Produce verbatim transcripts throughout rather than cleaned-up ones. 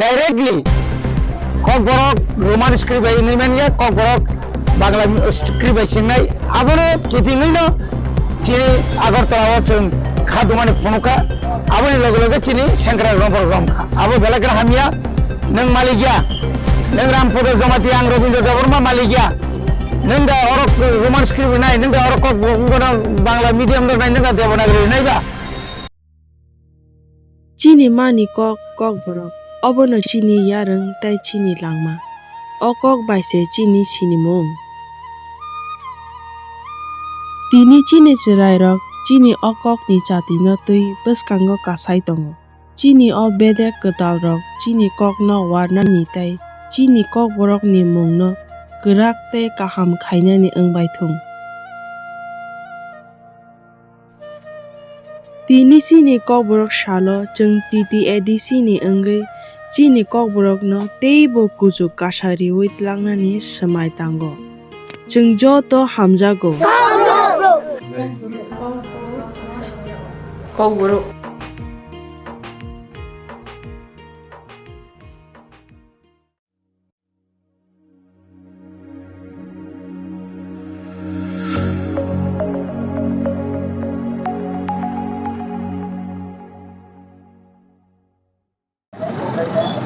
Directly Kokborok Roman script bai wngwi manya, Kokborok Bangla script bai swngnai. Abono kitingwino chini Agartala o chwng kha dumani phunukha. Aboni loge loge chini sengkrak romborok romkha. Abo belai kheno hamya. Nwng malik ya. Nwng Rampodo Jamatia, ang Robindra Debbarma malik ya. Nwng da oro Roman script nai, nwng da oro kok bo-, bono Bangla medium rok nai, nwng da Devanagari nai ba? Chini mani kok, Kokborok, obono chini yarwng tei chini langma. O kok bai se chini sinimung. Tini chini chwrairok chini o kokni chatino twi bwskango kasai tongo. Chini o bedek kwtalrok chini kokno warnani tei chini Kokborokni mungno kwrak tei kaham khainani wngbai thung. Tini chini Kokborok salo chwng T T A D C ni wngwi chini Kokborokno teibo kuchuk kasa riwi tlangnani swmai tango. Chwng joto hamjago. Kokborok.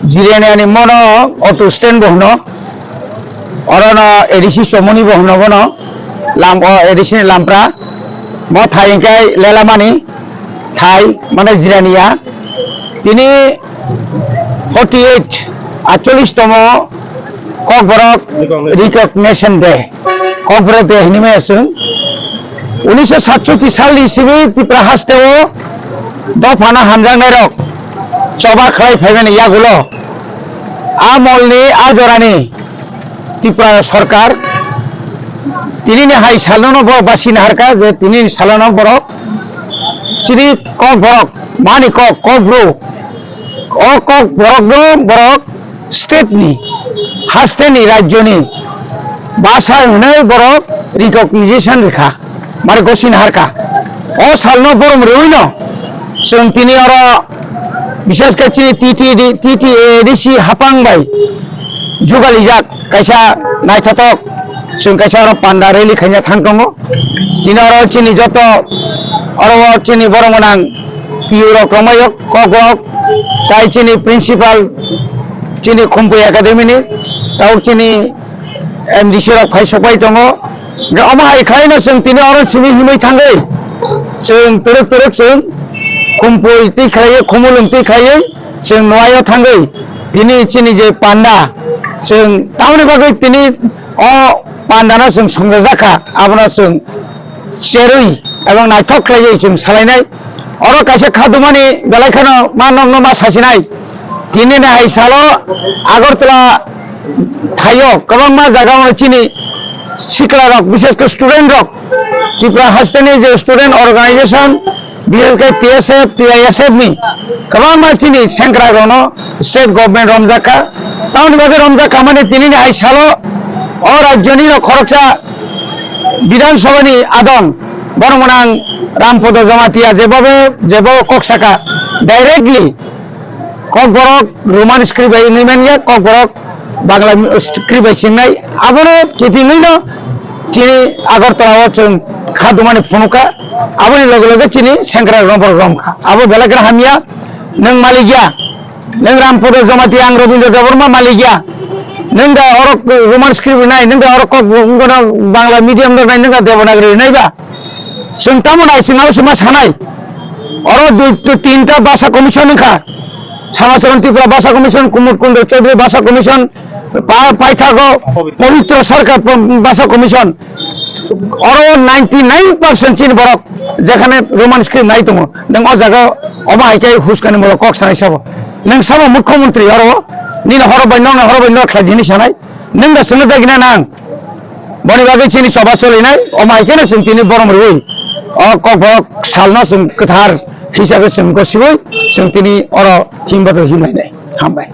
Jirania ni mono auto stand bo hwno, orono A D C Chomoni bo hwno bono, lam, o A D C ni lampra, mo thai hwnkhe Lelamani thai, mane Jirania. Tini forty eight, atchollish tomo Kokborok Recognition Day. Kokborok Day hinwi maya chwng. Unisho satchoti salni simi Tripura hasteo dophano hamjaknairok choba khlai phaimani yagulo a molni a jorani Tripura sorkar tinini hai salono borok basi naharkha je tinini salono borok chini Kokborok, mani kok, Kokbru, o Kokborokno borok state ni, hasteni, rajyoni basa hwnwi borok recognition rikha, mane gosi naharkha. O salno borom rwino chwng tini oro, bishes khe chini T T D, T T A D C hapang bai jugalijak kaisa naithotok, chwng kaisa oro panda rally khaina thang tongo. Tini oro chini joto, oro o chini borok gwnang P U rok romai yok, kok rok, tai chini principal, chini Khumpui Academy ni, tabuk chini M D C rok phai sokpai tongo. Hwnkhe omo hai khlaino chwng tini oro simi himwi thangwi, chwng twrwk twrwk chwng Khumpui twi khlaiwi, Khumulwng twi khlaiwi chwng nuaio thangwi tini chini je panda, chwng tamoni bagwi tini o pandano chwng songjajakha, abono chwng cherwi ebong naithok khlaiwi chwng salainai. Oro kaisa khadumani belai kheno ma nokno ma sasinai. Tinini hai salo Agartala thaio kwbangma jagao chini sikla rok, bishes khe student rok, Tripura hasteni je student organization, bishes khe T S F, T I S F ni kwbangma chini sengkrak rokno state government romjakha. Tamoni bagwi romjakha mani tinini hai salo o rajyoni no khoroksa Bidhan Sabha ni adong, borok mwnang Rampodo Jamatia jebobo, jebobo kok saka directly Kokborok Roman script bai wngwi manya, Kokborok Bangla script bai swngnai. Abono kitingwino chini Agartala o chwng kha dumani phunukha. Aboni loge loge chini sengkrak romborok romkha. Abo belai kheno hamya, nwng malik ya. Nwng Rampodo Jamatia, ang Robindra Debbarma malik ya. Nwng da oro Roman script rinai, nwng da oro kok, wngkha Bangla medium rok nai, nwng da Devanagari rinai ba? Chwng tamo nai, chwng abo se ma sanai. Oro dui, dui, tinta basa commission wngkha. Samacharan Tripura Basa Commission, Kumud Kundra Chaudhary Basa Commission, pa-, paithago Pabitra Sarkar pa-, Basa Commission. Oro ninety nine percent chini borok jekhane Roman script nai tongo. Nwng o jaga omo hai khe huskani molo kok sanai sabo. Nwng sabo mukhyamantri oro nini horo bai nokni horo bai nok khlai dini sanai. Nwng da swngo dagina nang. Boni bagwi chini choba cholinai, omo hai kheno chwng tini borom rwi o Kokborok salno chwng kwthar hisabe chwng gosiwi chwng tini oro himbathor himlainai. Hambai.